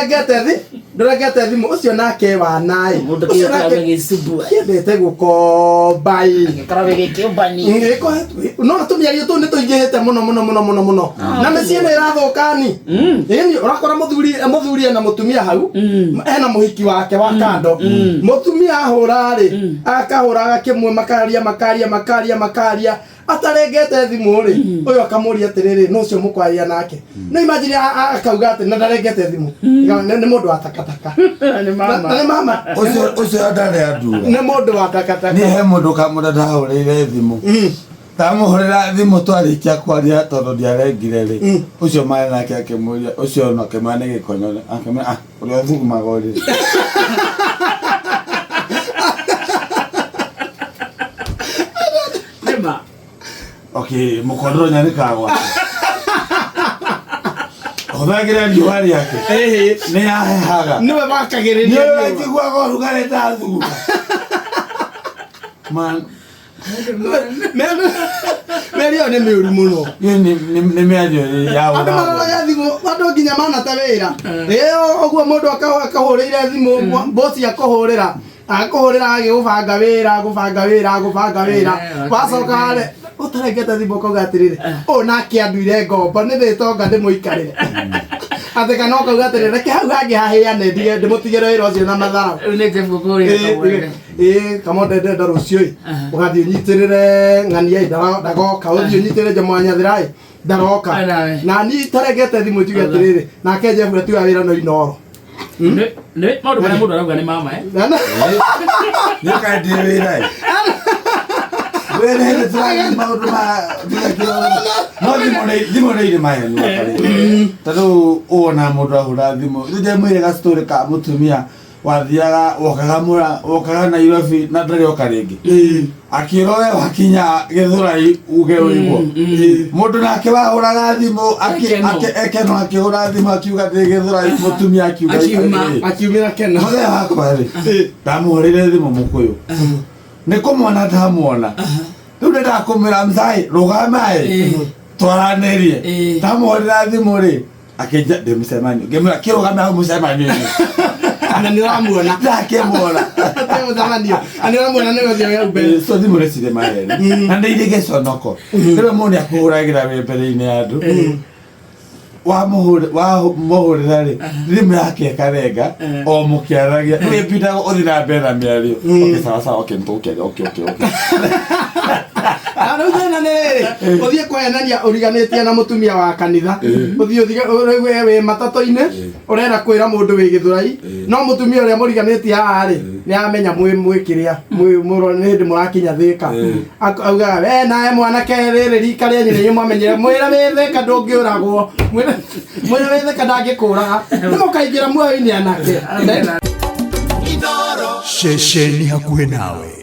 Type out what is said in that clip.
Ndũrengete thi ndũrengete thimũ ũcio nake wanaĩ. Mũndũ Ũcio kĩo nake gĩgĩcumbua. kĩendete gũkomba ĩ. Gĩkoragwo gĩkĩũmbani. No tũmĩario tũu nĩ tũingĩhĩte mũno mũno mũno mũno mũno na mĩciĩ nĩ ĩrathũkani. Ĩni ũrakora mũthuri mũthuri ena mũtumia hau, ena mũhiki wake wa kando. Mũtumia ahũra rĩ, akahũra agakĩmwe, makaria makaria makaria makaria atarengete thimũ rĩ, ũyũ akamũria atĩrĩrĩ, no ũcio mũkwaria nake no imagine akauga atĩ na ndarengete thimũ. Nĩ mũndũ wa takataka. Nĩ Na mama. nĩ mama. Ũcio ndarĩ andura. Nĩ mũndũ wa takataka. Niĩ he mũndũ kamũra ndahũrĩire thimũ. Ndamũhũrĩra thimũ twarĩkia kwaria tondũ ndiarengire rĩ. Ũcio marĩ nake akĩmũria ũcio no akĩmwĩra nĩ gĩkonyo akĩmwĩra ah ũrĩa ũthugumaga ũrĩrĩ. Nĩ ma. Okay, mũkondoro nyanĩkaga gwake. Hũthagĩra riũa rĩake. Nĩ yahehaga. Nĩwe wakagĩrĩria Nĩ riũa. ũraiguaga ũrugarĩ ndathuguma. Man, Mĩario ĩyo nĩ mĩũru mũno. ĩyo nĩ mĩario ya Andũ ũragũri. maroraga thimũ, andũ nginya manate wĩra. Ĩyo ũguo mũndũ akahũrĩire thimũ, bosi akũhũrĩra akũhũrĩra agĩgũbanga wĩra, gũbanga wĩra, gũbanga wĩra. Wacoka rĩ, ũtarengete thimũ ũkauga atĩrĩrĩ, ũyũ nake anduire ngombo nĩ ndĩtonga ndĩmũikarĩre. Atĩ kana ũkauga atĩrĩrĩ, reke hau hangĩ hahĩane ndige ndĩmũtigĩre wĩra ũcio na matharau. Rĩu nĩ Jeff gũkũrĩra kamwere. Ĩĩ kamonde ndenda rũciũ ĩ ũgathiĩ ũnyitĩrĩre ng'ania ĩ ndagoka, ũthiĩ ũnyitĩrĩre Njamu Nyathira ĩ ndaroka. Nawe. Na niĩ itaregete thimũ njuge atĩrĩrĩ, nake Jeff atiga wĩra no inoro. Nĩ maũndũ marĩa mũndũ arauga nĩ mama eh. Nĩ kaĩ ndĩ wĩra ĩ. Wĩra hĩndĩ tũragia maũndũ ma no thimũ nĩ irĩ maheni matarĩ. Ta rĩu wona mũndũ ahũra thimũ, rĩu ndĩmwĩre ga story ka mũtumia wathiaga wokaga mũra wokaga Nairobi na ndarĩ oka rĩngĩ. Akĩrwo we wakinya Gĩthũrai uge ũigwo. Mũndũ nake wahũraga thimũ Ekeno. ekeno akĩhũra thimũ akiuga ndĩ Gĩthũrai, mũtumia akiuga Akiuma. Akiumĩra kena. Mũthenya wakwa rĩ, ndamũhũrĩire thimũ mũkũyũ. Nĩ kũmwona ndamwona. Rĩu ndĩndakũmwĩra mthai rũgamai twaranĩrie. Ndamũhũrĩra thimũ rĩ, akĩnja ndĩ mũcemanio. Ngĩmwĩra kĩrũgame hau mũcemanio-inĩ. Na nĩ ũramuona. Ndakĩmuona. Atĩ mũcemanio. Na nĩ ũramuona nĩwe ũcio wĩ mbere. So thimũ nĩ cirĩ maheni. Na nĩ irĩ gĩconoko. Rĩmwe mũndũ nĩ akũhũragĩra wĩ mbere-inĩ ya andũ. Wamũhũrĩra rĩ, thimũ yake ĩkarenga o mũkĩaragia. Rĩu ĩbindaga ũthiĩ na mbere na mĩario. Okay, sawa sawa, okay, nĩtũgũkĩaria, okay, okay, okay. Na rĩu thĩna nĩ rĩrĩ, ũthiĩ kũhenania ũriganĩtie na mũtumia wa kanitha, ũthiĩ ũthige rĩu we wĩ matatũ-inĩ ũrenda kwĩra mũndũ wĩ Gĩthũrai, no mũtumia ũrĩa mũriganĩtie haha rĩ nĩ amenya mwĩ mwĩ kĩrĩa mwĩ mũro nĩ hĩndĩ mũrakinya Thĩka. Augaga we nawe mwanake rĩrĩ rika rĩanyu nĩ mwamenyire, mwĩre wĩ Thĩka ndũngĩũragwo, mwĩre mwĩre wĩ Thĩka ndangĩkũraga, nĩ mũkaingĩra muoyo-inĩ anake. Ceceni hakuhĩ nawe.